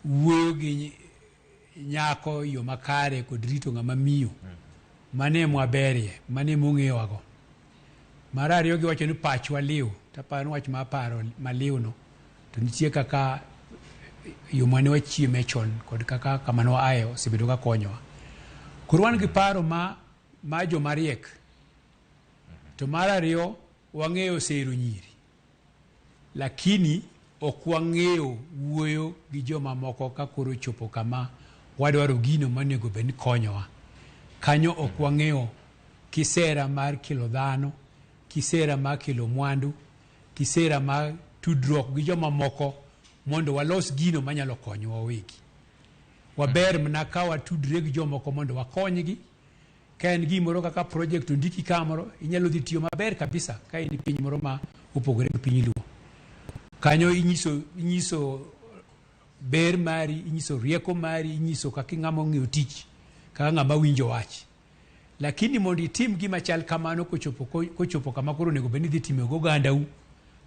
wuoyo gi nyako e yo makare kod rito ng'ama miyo. Mano ema waberie, mano ema ong'eyowago. Mar ariyo giwacho ni pachwa liw, to aparo ni wach mar paro maliw no to nitie kaka yo mane wachieme chon kod kaka kama ne waaye osebedo ka konyowa. Koro wan gi paro ma, ma joma riek. To mar ariyo wang'eyo sero nyiri. Lakini ok wang'eyo wuoyo gi joma moko ka koro ochopo kama wadwaro gino monego bed ni konyowa. Kanyo ok wang'eyo kisera mar kelo dhano, kisera mar kelo mwandu, kisera mar tudruok gi joma moko mondo walos gino manyalo konyowa wawegi. Waber mana ka watudre gi jomoko mondo wakonygi. Ka en gimoro kaka project ondiki kamoro, inyalo dhi tiyo maber kabisa ka in piny moro ma opogore gi piny Luo. Kanyo inyiso, inyiso ber mari, inyiso rieko mari, inyiso kaka ing'ama ong'eyo tich, kaka ng'ama winjo wach. Lakini mondo itim gima chal kamano kochopo, kochopo kama koro onego bed ni idhi time gogandau,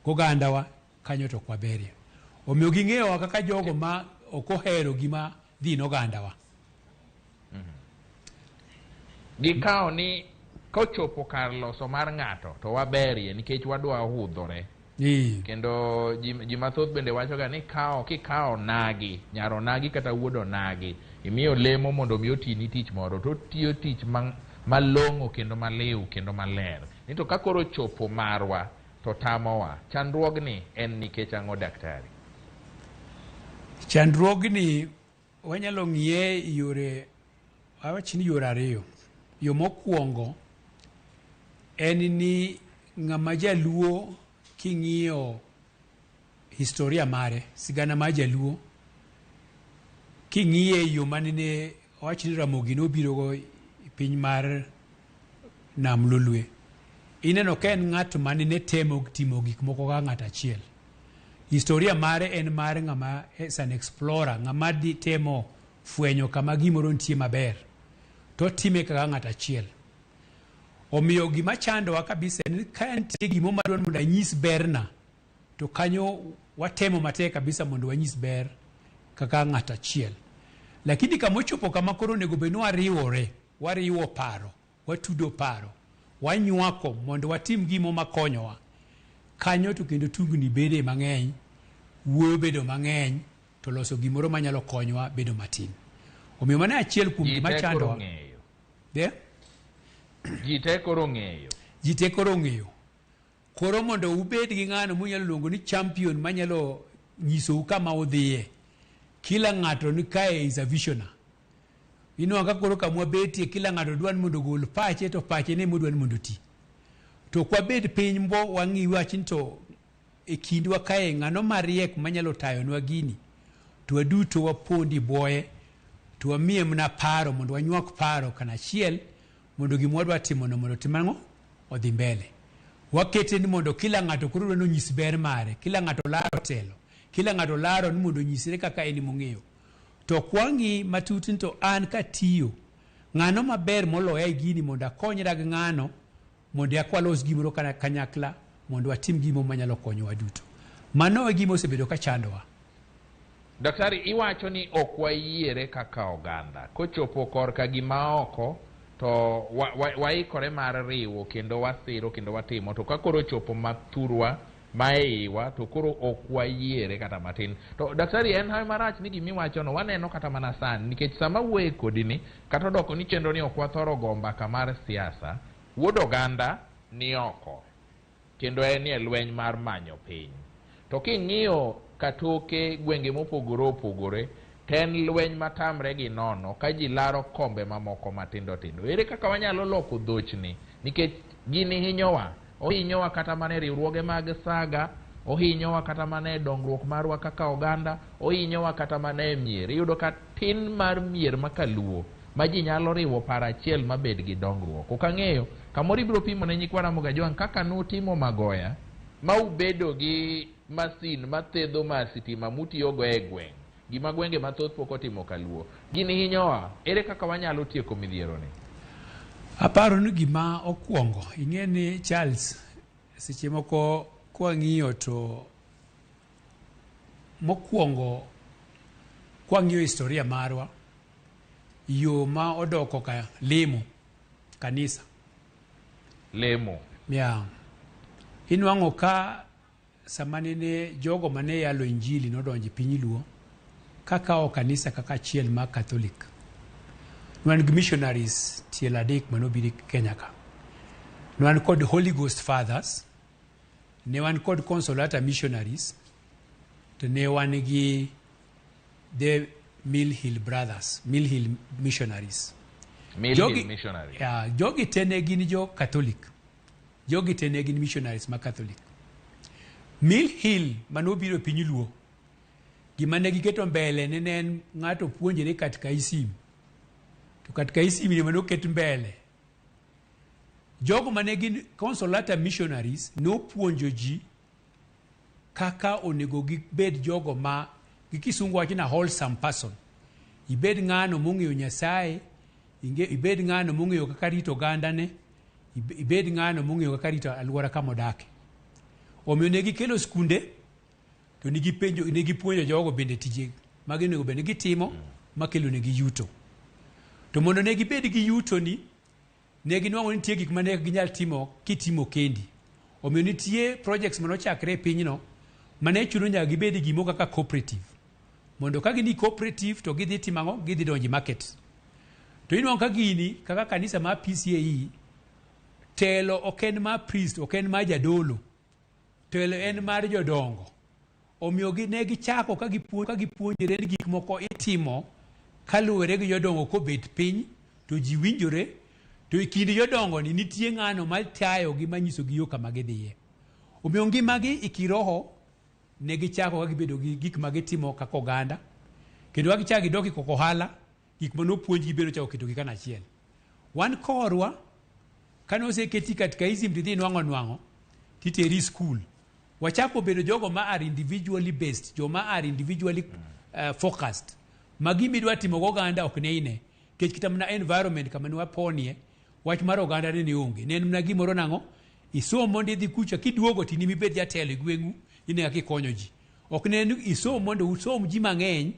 gogandawa, kanyo to ok waberie. Omiyo ging'eyowa kaka jogo ma ok ohero gima dhi nogandawa. Gikawo ni kochopo kar loso mar ng'ato to waberie nikech wadwa hudhore. Kendo ji mathoth bende wachoga ni kikawo onagi, nyar onagi kata wuod onagi, imiyo lemo mondo mi otini tich moro, to otiyo tich malong'o kendo maliw kendo maler. Ni to ka koro ochopo marwa to tamowa. Chandruogni en nikech ang'o, daktari? Chandruogni wanyalo ng'iye e yore, awach ni yore ariyo. Yo mokwongo en ni ng'ama jaluo king'iyo historia mare, sigana mar jaluo, king'iye e yo manene awach ni Ramogi nobirogo e piny mar Nam Lolwe, ineno ka en ng'at manene temo timo gik moko ka ng'at achiel. Historia mare en mar ng'ama is an explorer, ng'ama dhi temo fwenyo kama gimoro nitie maber, to otime kaka ng'at achiel. Omiyo gima chandowa kabisa en ni ka nitie gimoro madwa ni mondo anyis berna, to kanyo watemo matek kabisa mondo wanyis ber kaka ng'at achiel. Lakini kama ochopo kama koro onego bed ni wariwore, wariwo paro, watudo paro, wanywako mondo watim gimo makonyowa. Kanyo to kendo tungni bede mang'eny, wuoyo bedo mang'eny, to loso gimoro manyalo konyowa bedo matin. Omiyo mano e achiel kuom gima chandowa. Yeah? Ji te koro ong'eyo. Ji te koro ong'eyo. Koro mondo ubed gi ng'ano munyalo luongo ni champion manyalo nyisou kama udhiye. Kila ng'ato ni kae is a visionary. Inwang'o ka koro kama wabetie kila ng'ato dwa ni mondo ogol pache to pache ne modwa ni mondo oti. To ok wabed piny mbo wang'i wach ni to e kindwa kae ng'ano mariek manyalo tayonwa gini to waduto wapondi bwoye to wamiye mana paro mondo wanywak paro kanachiel mondo gima wadwa timono mondo otim ang'o? Odhi mbele. Wakete ni mondo kila ng'ato koro dwa ni onyis ber mare, kila ng'ato laro telo, kila ng'ato laro ni mondo onyisre kaka en mong'eyo. To ok wang'i matut ni to an katiyo, ng'ano maber moloya e gini mondo akonyra gi ng'ano mondo eka walos gimoro kanyakla mondo watim gimo manyalo konyowa duto. Mano e gima osebedo ka chandowa. Daktari, iwacho ni ok wayiere kaka oganda. Kochopo korka gima oko, to waikore mar riwo kendo wasiro kendo watimo. To ka koro ochopo mathurwa ma e iwa, to koro ok wayiere kata matin. To daktari, en hawi marach ni gimiwachono waneno kata mana sani, nikech sama wuoye kodi ni, kata odoko ni chenro ni ok wathoro go mbaka mar siasa, wuod oganda ni oko, kendo en e lweny mar manyo piny. To king'iyo katoke gwenge mopogore opogore, to en lweny matamre gi nono ka ji laro kombe mamoko matindo tindo. Ere kaka wanyalo loko dhochni? Nikech gini hinyowa. Ohinyowa kata mana e riwruoge mag saga, ohinyowa kata mana e dongruok marwa kaka oganda, ohinyowa kata mana e mier. Iyudo ka tin mar mier ma kaluo ma ji nyalo riwo paro achiel mabed gi dongruok. Ok ang'eyo, kamoro ibiro pimo ne nyikwa Ramogi Ajwang' kaka nutimo Magoya ma ubedo gi masin mathedho ma sitima mutiyogo e gweng', gima gwenge mathoth pok otimo kaluo. Gini hinyowa, ere kaka wanyalo tieko midhiero ni? Aparo ni gima okwongo, ing'e ni Charles, seche moko kwang'iyo to mokwongo Kwang'iyo historia marwa, yo ma odoko ka lemo kanisa. Lemo. Yeah. Inwang'o ka sama nene jogo mane yalo injili nodonjo e piny Luo, kakawo kanisa kaka achiel mar Catholic. Nwan gi missionaries tielo adek manobiro Kenya ka. Nwan kod Holy Ghost Fathers, ne wan kod Consolata Missionaries, to ne wan gi the Mill Hill Brothers, Mill Hill Missionaries. Mill Jogi, Hill Missionary. Yeah, jogi te ne gin jo Catholic. Jogi te ne gin missionaries ma Catholic. Mill Hill manobiro e piny Luo, gima ne giketo mbele ne en ng'ato puonjre katekaisim. To katekaisim ni manoket mbele. Jogo mane gin Consolata Missionaries nopuonjo ji kaka onego gibed jogo ma gi kisungu wacho na wholesome person. Ibed ng'ano mong'eyo Nyasaye, ibed ng'ano mong'eyo kaka rito ogandane, ibed ng'ano mong'eyo kaka rito alwora kama odake. Omiyo ne gikelo skunde, to ne gipuonjo jogo bende tije ma ginego bed ni gitimo makelo negi yuto. To mondo ne gibed gi yuto ni, ne ginwang'o ni nitie gik mane ginyal timo kitimo kendi. Omiyo nitie projects manochakre e pinyno mane chuno nyaka gibed gi gimoro kaka cooperative. Mondo ka gin cooperative to gidhi timo ang'o? Gidhi donjo e market. To inwang'o ka gini kaka kanisa mar PCAE, telo ok en mar priest, ok en mar jadolo. Telo en mar jodongo. Omiyo ne gichako ka gipuonjore ni gik moko itimo kaluwore gi jodongo kobet piny to ji winjore, to e kind jodongo ni nitie ng'ano matayogi manyisogi yo kama gidhiye. Omiyo ngimagi e kiroho ne gichako ka gibedo gi gik ma gitimo kaka oganda, kendo ka gichako gidok e koko ohala, gik manopuonjgi bende ochako ketogi kanachiel. Wan korwa, kane oseketi catechism tidhi nwang'o titeri skul. Wachako bedo jogo ma are individually based, joma are individually focused. Ma gima idwa timo go oganda ok ne ine. Nikech kata mana environment kama ne waponie, wach mar oganda ne onge. Ne en mana gimoro nang'o, isom mondo idhi kucha, kiduogo to in ema ibed jatelo e gweng'u, ine kaka ikonyo ji. Ok ne en isom mondo usom ji mang'eny,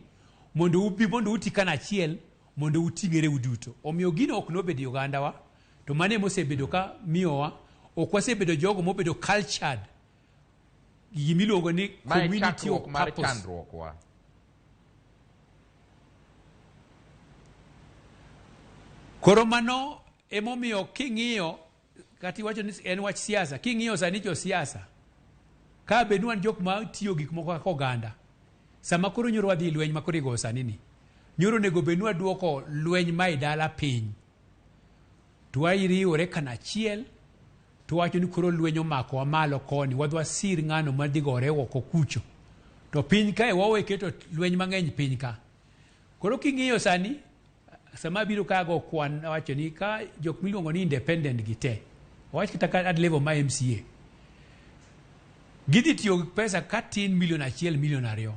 mondo ubi mondo uti kanachiel, mondo uting'ere uduto. Omiyo gino ok nobedo e ogandawa, to mano ema osebedo ka miyowa, ok wasebedo jogo mobedo cultured. Gimiluongo ni community of purpose. Chandruokwa. Koro mano emomiyo king'iyo, kata iwacho ni en wach siasa, king'iyo sani jo siasa, ka bed ni wan jok ma tiyo gik moko kaka oganda, sama koro nyoro wadhi lweny ma koro igoyo sani ni, nyoro onego bed ni waduoko lweny ma e dala piny. To wariwore kanachiel, to wacho ni koro lweny omakowa malo koni, wadhi wasir ng'ano madhi gore oko kucho. To piny kae wawe keto lweny mang'eny piny ka. Koro king'iyo sani, sama abiro ka go kwan awacho ni ka jok miluongo ni independent gi te, wawach kata ka at level ma MCA, gidhi tiyo gi pesa ka tin milion 1, milion 2.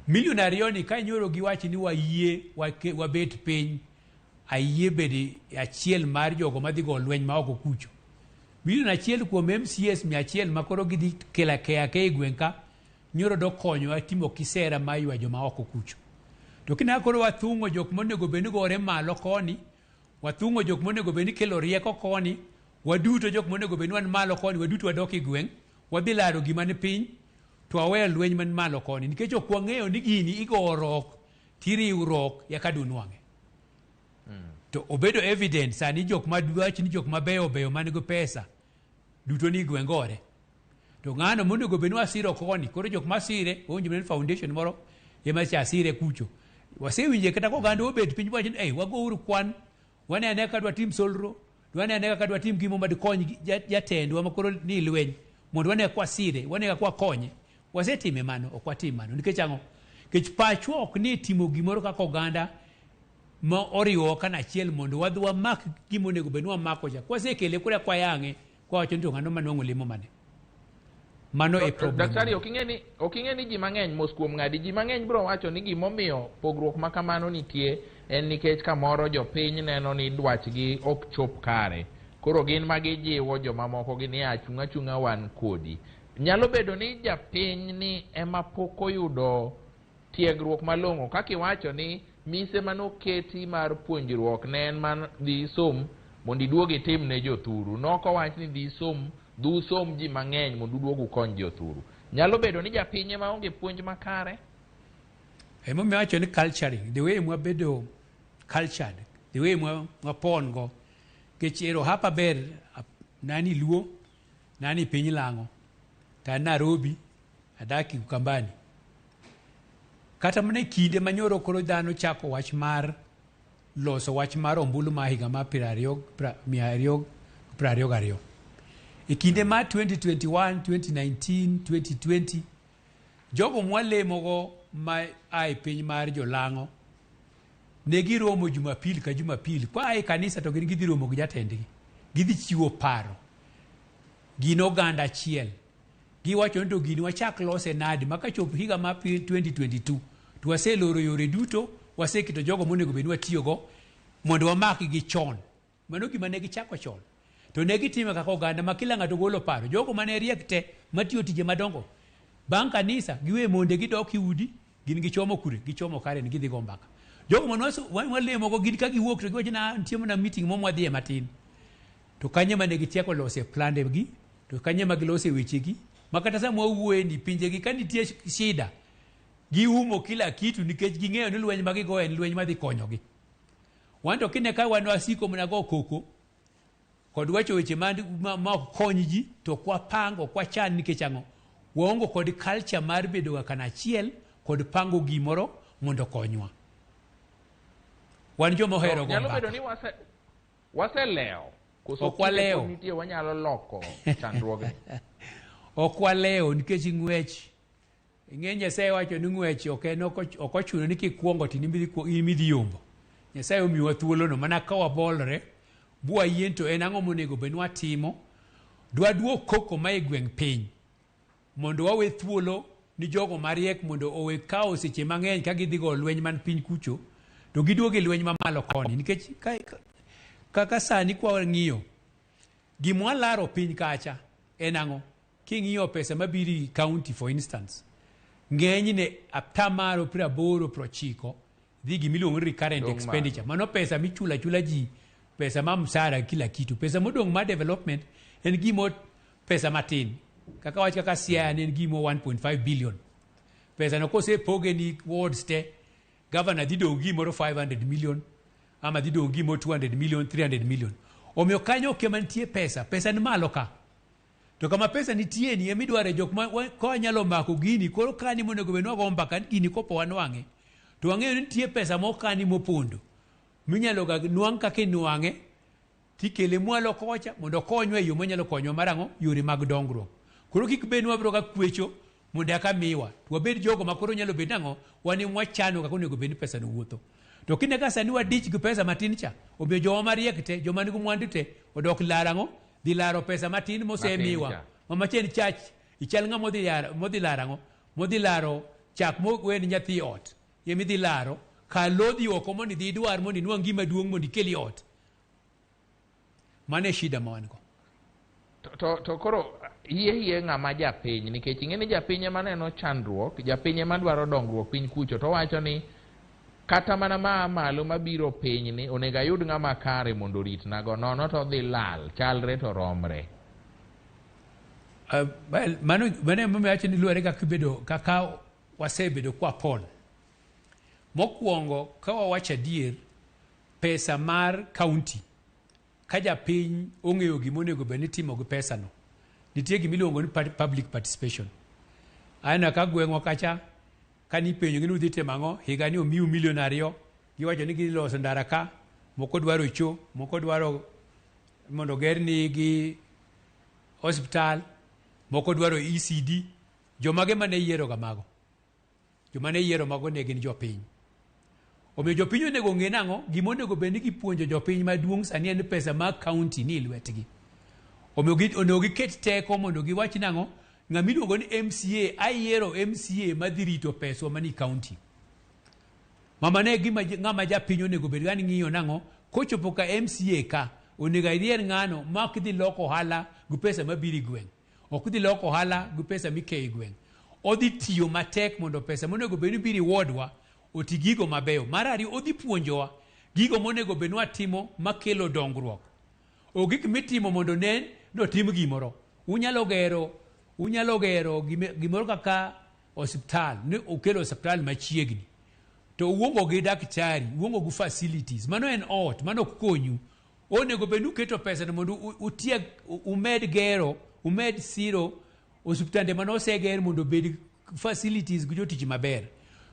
Milion 2 ni ka nyoro giwach ni wayie wabet piny, ayie bedo achiel mar jogo madhi go lweny ma oko kucho. Milion 1 kuom MCAs 100 ma koro gidhi kelo keya e gweng' ka, nyoro dok konyowa timo kisera mar ywa joma oko kucho. To kina koro wathung'o jok monego bed ni gore malo koni, wathung'o jok monego bed ni kelo rieko koni, waduto jok monego bed ni wan malo koni, waduto wadok e gweng', wadhi laro gima ni piny, to waweyo lweny man malo koni. Nikech ok wang'eyo ni gini igorok, tiriwruok, yaka dunwang'e. To obedo evident sani jok ma dwach ni jok mabeyo beyo man gi pesa, duto ni gweng' gore. To ng'ano monego bed ni wasiro koni, koro jok masire, owinjo bed ni foundation moro ema cha sire kucho. Wasewinje kata koganda obet piny wacho ni, "Ei, wagouru kwan, wane ane kaka dwatim solro, wane ane kaka dwatim gimo madikony jatendwa ma koro ni lweny, mondo wane kaka wasire, wane kaka wakonye." Wasetime mano, ok watim mano. Nikech ang'o? Nikech pachwa ok ni timo gimoro kaka oganda ma oriwowa kanachiel mondo wadhi wamak gima onego bed ni wamako cha. Kwasekele koro kwayang'e, kwawacho ni to ng'ano manwang'o lemo mane. Mano e problem. Daktari, ok ing'e ni ji mang'eny mos kuom ng'adi, ji mang'eny biro wacho ni gimomiyo pogruok ma kamano nitie en nikech kamoro jopiny neno ni dwachgi ok chop kare. Koro gin ma gijiwo jomamoko gi ni achung' achung'a wan kodi. Nyalo bedo ni japiny ni ema pok oyudo Tiegruok malong'o kaka iwacho ni mise manoketi mar puonjruok ne en man dhi isom mondo iduog itim ne jothuru. Nokowach ni dhi isom, dhi usom ji mang'eny mondo uduog ukony jothuru. Nyalo bedo ni japiny ema onge puonj makare. Emomiyo awacho ni culturing, the way mwabedo cultured, the way mwapon go. Nikech ero hapa ber nani Luo, nani piny Lang'o, to an Nairobi, adak Ukambani. Kata mana e kinde manyoro koro dhano chako wach mar loso wach mar ombulu ma higa mar 2022. E kinde mar 2021, 2019, 2020, jogo mwalemogo ma a e piny mar jolang'o ne giromo Jumapil ka Jumapil. Kwa a e kanisa to gin gidhi romo gi jatendgi. Gidhi chiwo paro. Gin oganda achiel. Giwacho ni to gini wachak lose nadi ma kachop higa mar 2022 to waseloro yore duto, waseketo jogo monego bed ni watiyogo mondo wamakgi chon. Mano gima ne gichako chon. To ne gitime kaka oganda ma kila ng'ato golo paro. Jogo mane riek te matiyo tije madongo. Bang' kanisa giwe monde gidok e udi, gin gichomo kure, gichomo Karen gidhi go mbaka. Jogo mane walemogo gin ka giwuok to giwacho na nitie mana meeting mo mwadhiye matin. To kanye mane gitieko lose plande gi, to kanye ma gilose wechegi, ma kata sama wawuoye ni pinjegi ka nitie shida, giumo kila kitu nikech ging'eyo ni lweny ma gigoyo en lweny madhi konyogi. Wan to kine ka wan wasiko mana go koko, kod wacho weche ma ok kony ji, to ok wapango, ok wachan nikech ang'o? Waongo kod culture mar bedo ga kanachiel kod pango gimoro mondo okonywa. Wan joma ohero go Nyalo bedo mbaka. ni waselewo. Koso Ok walewo. kinde pod nitie wanyalo loko chandruoge. Ok walewo nikech ng'wech. Ing'e Nyasaye wacho ni ng'wech ok en ok ochuno ni kikuongo to in imidhi yombo. Nyasaye omiyowa thuolono mana ka wabolore, bwayie to en ang'o monego bed ni watimo. Dwaduok koko ma e gweng' piny mondo wawe thuolo ni jogo mariek mondo owe kawo seche mang'eny ka gidhi go lweny man piny kucho to giduogo e lweny mamalo koni nikech kaka sani kwa wang'iyo gima walaro piny kacha en ang'o? King'iyo pesa mabiro i county for instance, ng'enyne atamalo 80 90 dhi gimiluongo ni recurrent Dong' expenditure. Mano pesa michulo achula ji, pesa ma msara kila kitu. Pesa modong' mar development en gimo pesa matin. Kaka wach kaka Siaya ne en gimo 1.5 billion. Pesa no kosepoge ni wards te, governor dhi dong' gimoro 500 million, ama dhi dong' gimoro 200 million, 300 million. Omiyo kanyo ok ema nitie pesa, pesa ni malo ka. To kama pesa nitie ni emidware jok ma ka nyalo mako gini, koro kani monego bed ni wago mbaka ni gini kopo wanwang'e. To wang'eyo ni nitie pesa mokani mopondo. Minyalo ga nwang' kaka inwang'e, tikele mwalo kocha mondo okonywa e yo monyalo konywa mar ang'o? Yore mag dongruok. Koro kik bed ni wabiro ga kwecho mondo eka miwa. To wabed jogo ma koro nyalo bedo nang'o? Wan ema wachano kaka onego bed ni pesa no wuotho. To kine ka sani wadich gi pesa matin cha, omiyo joma mariek te, joma nigi mwandu te, odok laro ang'o? Dhi laro pesa matin mosemiwa. Matin cha. Ma machen chach, ichal ng'ama modhi laro ang'o? Modhi laro chak mowen nyathi ot. Ema idhi laro, ka lodhi oko mondo idhi idwar mondo inwang' gima duong' mondo ikel e ot. Mano e shida ma wan go. To koro yie ng'ama japiny, nikech ing'e ni japiny ema neno chandruok, japiny ema dwaro dongruok piny kucho, to owacho ni kata mana maa malo mabiro piny ni onego ayud ng'ama kare mondo oritnago, nono to odhi lal, chalre to romre. Well, mano emomiyo awacho ni luwore kaka ibedo, kaka wasebedo kwapon. Mokwongo, ka wawacho adier, pesa mar county, ka japiny ong'eyo gima onego bed ni itimo gi pesano, nitie gima iluongo ni public participation. Aneno ka gweng'wa kacha, ka nipenjo gi ni udhi timo ang'o, higa ni omiu milion 2, giwacho ni gidhi loso ndara ka, moko dwaro cho, moko dwaro mondo ogernigi osiptal, moko dwaro ECD. Jomage mane yiero ga mago? Joma ne yiero mago ne gin jopiny. Omiyo jopiny onego ong'e nang'o? Gima onego bed ni gipuonjo jopiny maduong' sani en pesa mag county ni e lwetgi. Omiyo onego giket teko mondo giwach nang'o? Ng'ama iluongo ni MCA, ayiero MCA madhi rito peswa mani county. Mama ne gima ng'ama japiny onego bed ni ng'iyo nang'o? Kochopo ka MCA ka, onego ayier ng'ano ma ok dhi loko ohala gi pesa mabiro e gweng'. Ok dhi loko ohala gi pesa mikeyo e gweng'. Odhi tiyo matek mondo pesa monego bed ni biro reward-wa oti gigo mabeyo. Mar ariyo, odhi puonjowa gigo monego bed ni watimo makelo dongruok. Ok gik mitimo mondo nen ni otim gimoro. Unyalo gero gimoro kaka osiptal, ni okelo osiptal machiegni. To uongo gi daktari, uongo gi facilities. Mano en ot, mano ok konyu. Onego bed ni uketo pesa no mondo utiek, umed gero, umed siro osiptande mane oseger mondo obed facilities gi jotich maber.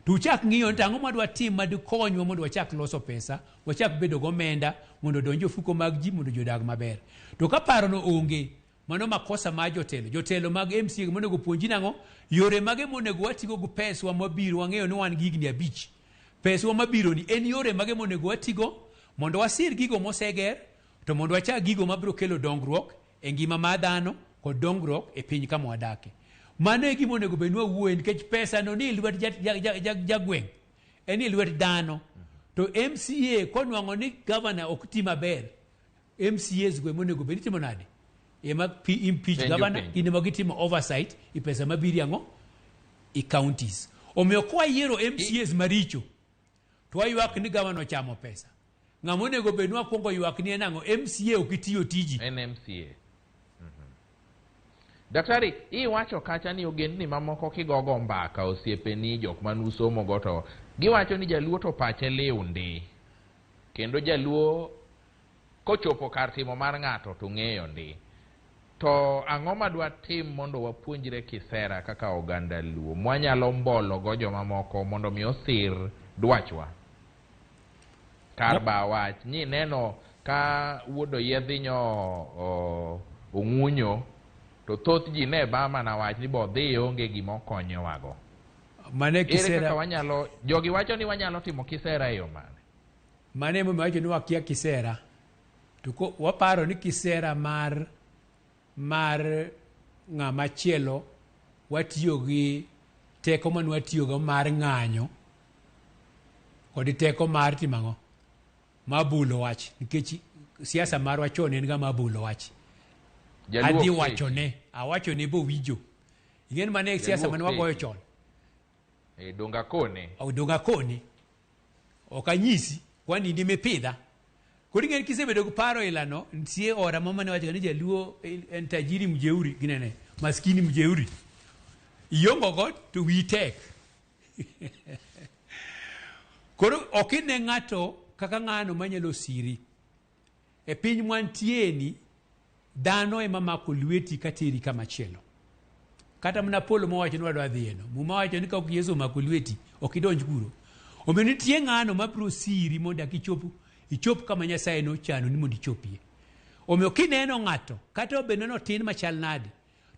To uchak ng'iyo ni to ang'o madwa tim madikonywa mondo wachak loso pesa, wachak bedo gomenda mondo odonj e ofuko mag ji mondo ji odag maber. To ka parono onge, mano makosa mar jotelo. Jotelo mag MCA monego puonji nang'o? Yore mage monego watigo gi peswa mabiro, wang'eyo ni wan gi higni 5. Peswa mabiro ni en yore mage monego watigo mondo wasir gigo moseger, to mondo wachak gigo mabiro kelo dongruok e ngima mar dhano kod dongruok e piny kama wadake. Mano e gima onego bed ni wawuoye nikech pesa no ni e lwet jagweng', en e lwet dhano. To MCA konwang'o ni gavana ok ti maber, MCAs go ema onego bed ni timo nade? Ema impeach Penjo governor, penjo. gin ema gitimo oversight i pesa mabiro ang'o? I counties. Omiyo kwayiero MCAs maricho, to waywak ni gavana ochamo pesa. Ng'ama onego bed ni wakwongo ywak ni en ang'o? MCA ok itiyo tiji. En MCA. Daktari, iwacho kacha ni ogendni mamoko kigogo mbaka osiepeni jok manusomo go to giwacho ni jaluo to pache liw ndi. Kendo jaluo kochopo kar timo mar ng'ato to ng'eyo ndi. To ang'o madwa tim mondo wapuonjre kisera kaka oganda luo mwanyalo mbolo go jomamoko mondo mi osir dwachwa? Kar ba wach ni neno ka wuod oyiedhi nyo ong'unyo to thoth ji ne ba mana wach ni bo dhi onge gima okonyowago. Mane Ere kaka kisera wanyalo jogi wacho ni wanyalo timo kisera e yo mane? Mane emomiyo wacho ni wakia kisera. To ko waparo ni kisera mar ng'ama chielo watiyo gi teko mane watiyogo mar ng'anyo kod teko mar timo ang'o? Mar bulo wach nikech siasa marwa chon en ga mar bulo wach. Jaluo Adhi ok wachone, awachone bowinjo. Ing'e ni mano e siasa Jaluo mane ok wagoyo seki. chon. E, donga kone. Odong akoni. Ok anyisi, kwani in emipidha. Koro ing'e ni kisebedo gi paro ilano, nitie ora moro mane wacho ni jaluo en tajiri mjeuri, ginene, maskini mjeuri. Iongo go to wiyi tek. Koro ok ine ng'ato kaka ng'ano manyalo siri. E piny mwantie ni, dhano ema mako lweti kateri kama chielo. Kata mana polo mowacho ni wadwa dhiye no. Muma wacho ni ka ok Yesu omako lweti, ok idonj kuro. Omiyo nitie ng'ano mabiro siri mondo ichop, ichop kama Nyasaye nochano ni mondo ichopie. Omiyo kineno ng'ato, kata obedo ni otin machal nade,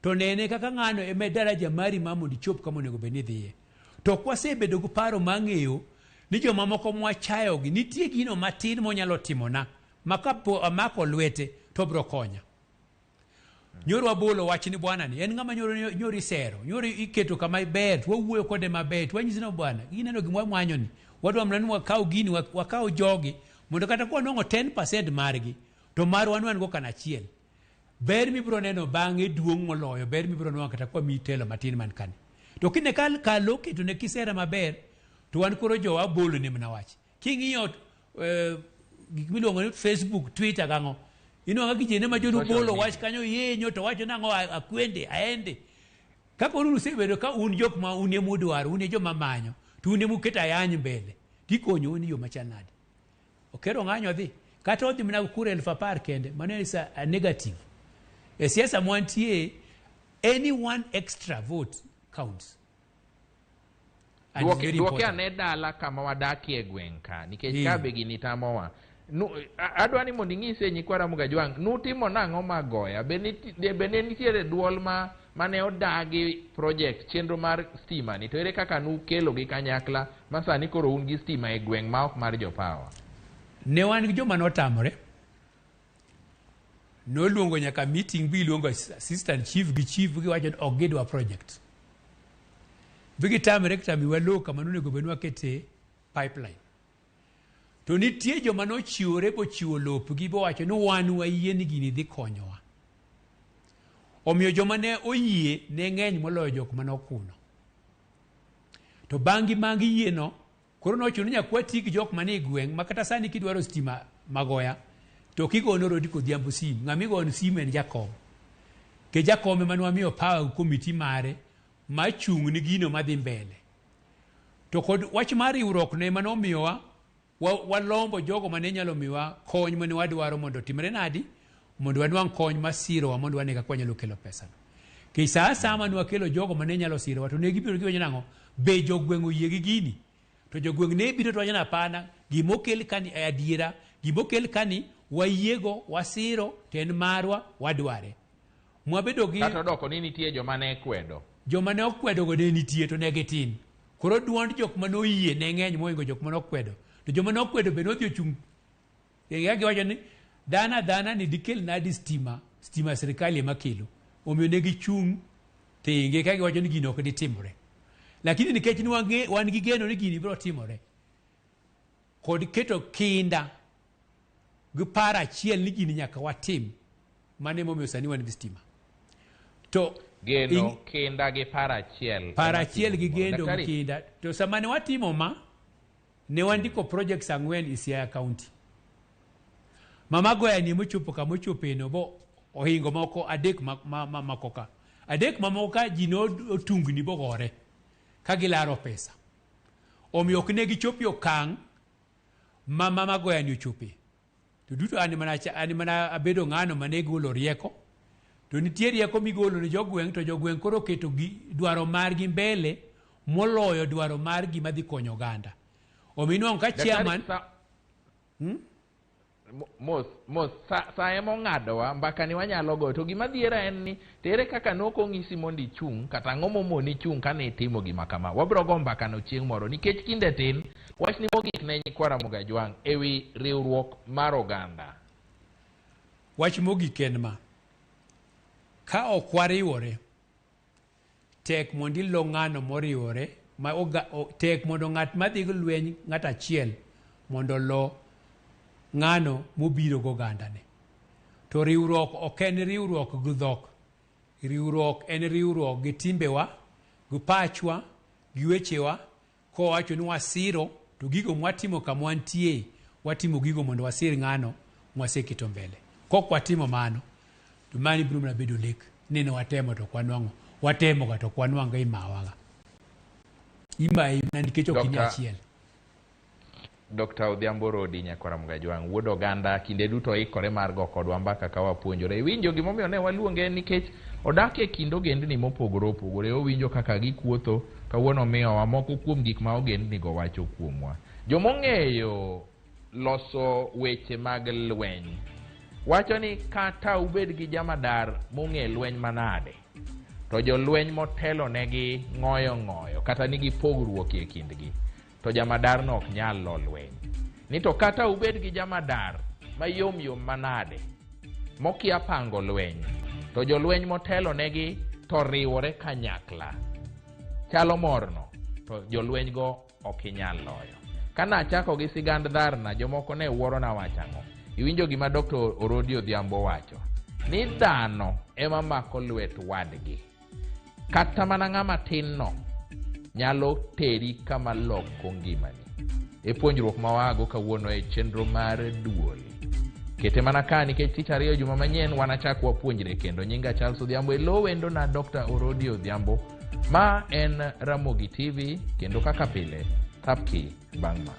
to nene kaka ng'ano ema e daraja mari ma mondo ichop kama onego bed ni idhiye. To ok wasebedo gi paro mar ng'eyo ni jomamoko mwachayogi nitie gino matin monyalo timona ma kapo amako lwete to obiro konya. Nyoro wabolo wach ni bwana ni en ng'ama nyoro isero, nyoro iketo kama ber, to wawuoyo kode maber, to wanyise ni bwana, ineno gima wamwanyo ni, wadwa mana ni wakaw gini, wakaw jogi, mondo kata ka wanwang'o 10% margi, to marwa wan go kana achiel. Ber mibiro neno bang'e duong' moloyo ber mibiro nwang'o kata kwa miyi telo matin man kani. To kine kalo keto ne kisera maber, to wan koro jowa bolo ne mana wach. King'iyo gik miluongo ni Facebook, Twitter gang'o, inwang'o ka kijende ma jonu Social bolo media. wach kanyo yenyo to wacho nang'o akwende, aende. Ka koro usebedo ka un jok ma un ema udwaro, un e joma manyo, to un ema uketo ayany mbele, tikonyo un e yo machal nade. Okero ng'anyo dhi. Kata odhi mana kura 10,000 kende, mano is a negative. E siasa mwantie, any one extra vote counts. And it's very Duoke important. ane dala kama wadakie e gweng' ka nikech ka be gini tamowa. Adwa ni mondo ing'ise nyikwa Ramogi Ajwang', nutimo nang'o magoya? Be ne nitiere duol mane odagi project chenro mar stima ni, to ere kaka nukelo gi kanyakla ma sani koro un gi stima e gweng' ma ok mar jopawa? Ne wan gi joma notamore. Noluongo nyaka meeting bi luongo assistant chief gi chief giwacho ni ok gidwa project. Bi gitamre kitamiwa lowo kama nonego bed ni wakete pipeline. To nitie joma nochiwore bochiwo lopgi bowacho ni wan wayie ni gini dhi konyowa. Omiyo joma ne oyie ne ng'eny moloyo jok mane okuno. To bang'i mangi yieno, koro nochuno ni nyaka wati gi jok manie gweng' ma kata sani kidwaro stima Magoya, to kigono Rodi Kodhiambo sim, ng'ama igono sim en jakom. Ke jakom ema nwamiyo power gi komiti mare machung' ni gino madhi mbele. To kod wach mar riwruok no ema nomiyowa walombo jogo mane nyalo miwa kony mane wadwaro mondo otimre nadi, mondo wanwang' kony masirowa mondo wane kaka wanyalo kelo pesano. Nikech sa asaya mane wakelo jogo mane nyalo sirowa to ne gibiro giwacho nang'o, be jogweng' oyie gi gini? To jogweng' ne biro to wacho ni hapana, gima okel kani e adiera, gima okel kani wayiego, wasiro, to en marwa, wadware. Mwabedo gi Kata odoko ni nitie joma ne kwedo. Joma ne okwedogo ne nitie to ne gitin. Koro duond jok mane oyie ne ng'eny mohingo jok mane okwedo. To joma ne okwedo be nodhi ochung' ka giwacho ni dhano adhana ni dikel nadi stima, stima sirkal ema kelo. Omiyo ne gichung' tenge ka giwacho ni gino ok ditimore. Lakini nikech ni wan gi geno ni gini biro timore, kod keto kinda gi paro achiel ni gini nyaka watim, mano emomiyo sani wan gi stima. To geno, kinda gi paro achiel. Paro achiel gi geno gi kinda. To sama ne watimo ma, ne wandiko projects 4 e Siaya County. Mama Goya ni mochopo kama ochopeno bo ohingo moko 3 mamoko ka. 3 mamoko ka ji ne otungni bogore ka gilaro pesa. Omiyo ok ne gichopi okang' ma Mama Goya ni ochope. To duto an mana abedo ng'ano mane golo rieko. To nitie rieko migolo ne jogweng', to jogweng' koro oketo dwaro margi mbele moloyo dwaro mar gima dhi konyo oganda. Omiyo inwang'o ka chairman Mos sa ema ong'adowa, mbaka ni wanyalo goyo. To gima dhiera en ni tere kaka nok ong'isi mondo ichung', kata ang'o momoni chung' kane itimo gima kama. Wabiro go mbaka no chieng' moro nikech kinde tin. Wachni mogik ne nyikwa Ramogi Ajwang' ewi riwruok mar oganda. Wach mogik en ma, ka ok wariwore, tek mondo ilo ng'ano moriwore, tek mondo ng'at madhi gi lweny ng'at achiel mondo olo ng'ano mobiro gi ogandane. To riwruok ok en riwruok gi dhok. Riwruok en riwruok gi timbewa, gi pachwa, gi wechewa. Kowacho ni wasiro, to gigo mwatimo kama wantie, watimo gigo mondo wasir ng'ano mwaseketo mbele. Kok watimo mano, to mano biro mana bedo lek ni ne watemo to ok wanwang'o. Watemo ga to ok wanwang'o, imawaga. Imayi mana nikech ok in achiel. Dr. Odhiambo Rodi Nyakwar Ramogi Ajwang', wuod oganda, kinde duto ikore mar go kodwa mbaka ka wapuonjore. Iwinjo gimomiyo ne waluonge nikech odak e kind ogendni mopogore opogore, owinjo kaka gikuotho, kawuono omiyowa moko kuom gik ma ogendni go wacho kuomwa. Jomong'eyo loso weche mag lweny wacho ni kata ubed gi jamadar mong'e lweny manade, to jolweny motelo negi ng'oyo ng'oyo kata nigi pogruok e kindgi, to jamadar no ok nyal lo lweny. Ni to kata ubed gi jamadar mayom yom manade mokia pango lweny, to jolweny motelo negi to riwore kanyakla chalo morno, to jolweny go ok inyal loyo. Kana achako gi sigand dharna, jomoko ne wuoro na wach ang'o. Iwinjo gima Dr. Orodi Odhiambo wacho, ni dhano ema mako lwet wadgi. Kata mana ng'ama tin no nyalo teri kama loko ngimani. E puonjruok ma wago kawuono e chenro mar duol. Kete mana ka nikech tich ariyo juma manyien wanachak wapuonjre kendo. Nyinga Charles Odhiambo, e lo wendo na Dr. Orodi Odhiambo. Ma en Ramogi TV, kendo kaka pile, thapki bang' ma.